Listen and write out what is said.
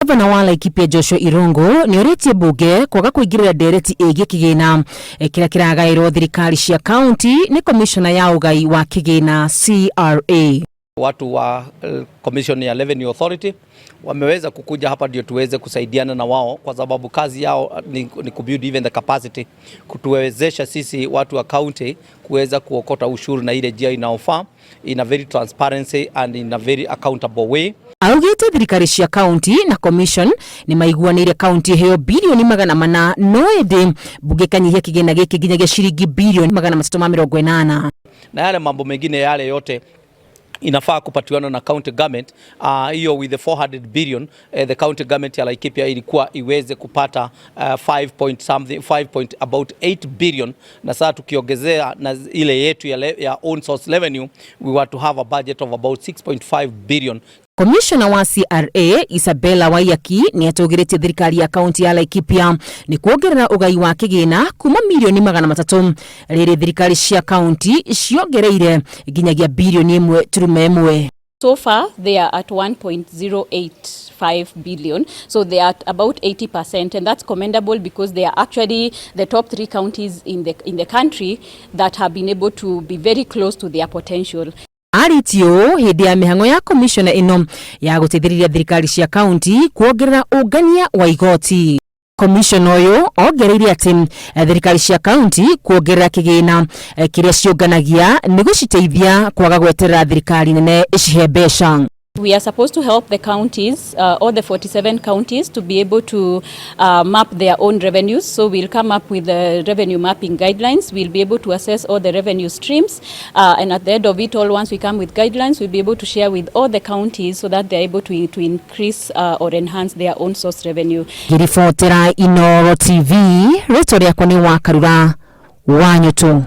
Gavana wa Laikipia Joshua Irungu nĩ orĩtie mbunge kwaga kũingĩrĩra ndereti ĩgiĩ kĩgĩna kĩrĩa kĩragaĩrwo thirikari cia kaunti nĩ komishona ya ũgai wa kĩgĩna CRA. Watu wa Commission ya Revenue Authority wameweza kukuja hapa ndio tuweze kusaidiana na wao, kwa sababu kazi yao ni kubuild even the capacity kutuwezesha sisi watu wa county kuweza kuokota ushuru na ile njia inaofaa in a very transparency and in a very accountable way. Augĩte thirikari cia kaunti na commission nĩ maiguanĩire kaunti iheo 400 bilioni no ĩndĩ mbunge ĩkanyihia kĩgĩna gĩkĩ nginyagia ciringi 380 bilioni. Na yale mambo mengine yale yote inafaa kupatiwana na county government, hiyo with the 400 billion, the county government ya Laikipia ilikuwa iweze kupata 5 point something, 5 point about 8 billion, na sasa tukiongezea na ile yetu ya own source revenue, we were to have a budget of about 6.5 billion. Komishona wa CRA Isabella Waiyaki nĩ atũgĩrĩtie thirikari ya kaunti ya Laikipia nĩ kuongerera ũgai wa kĩgĩna kuma 300 milioni rĩrĩ thirikari cia kaunti ciongereire nginyagia 1.1 bilioni. So far, they are at 1.085 billion. So they are at about 80%, and that's commendable because they are actually the top three counties in the country that have been able to be very close to their potential. Arĩtie ũũ hĩndĩ ya mĩhang'o ya komishona ĩno ya gũteithĩrĩria thirikari cia kaunti kuongerera ũngania wa igoti. Komishona ũyũ ongereire atĩ thirikari cia kaunti kuongerera kĩgĩna kĩrĩa ciũnganagia nĩ gũciteithia kwaga gweterera thirikari nene ĩcihe mbeca. We are supposed to help the counties, all the 47 counties, to be able to map their own revenues. So we'll come up with the revenue mapping guidelines. We'll be able to assess all the revenue streams. And at the end of it all, once we come with guidelines, we'll be able to share with all the counties so that they're able to increase or enhance their own source revenue. Ngĩribotera Inooro TV, rĩtwa rĩakwa nĩ Wakarura Wanyũtũ.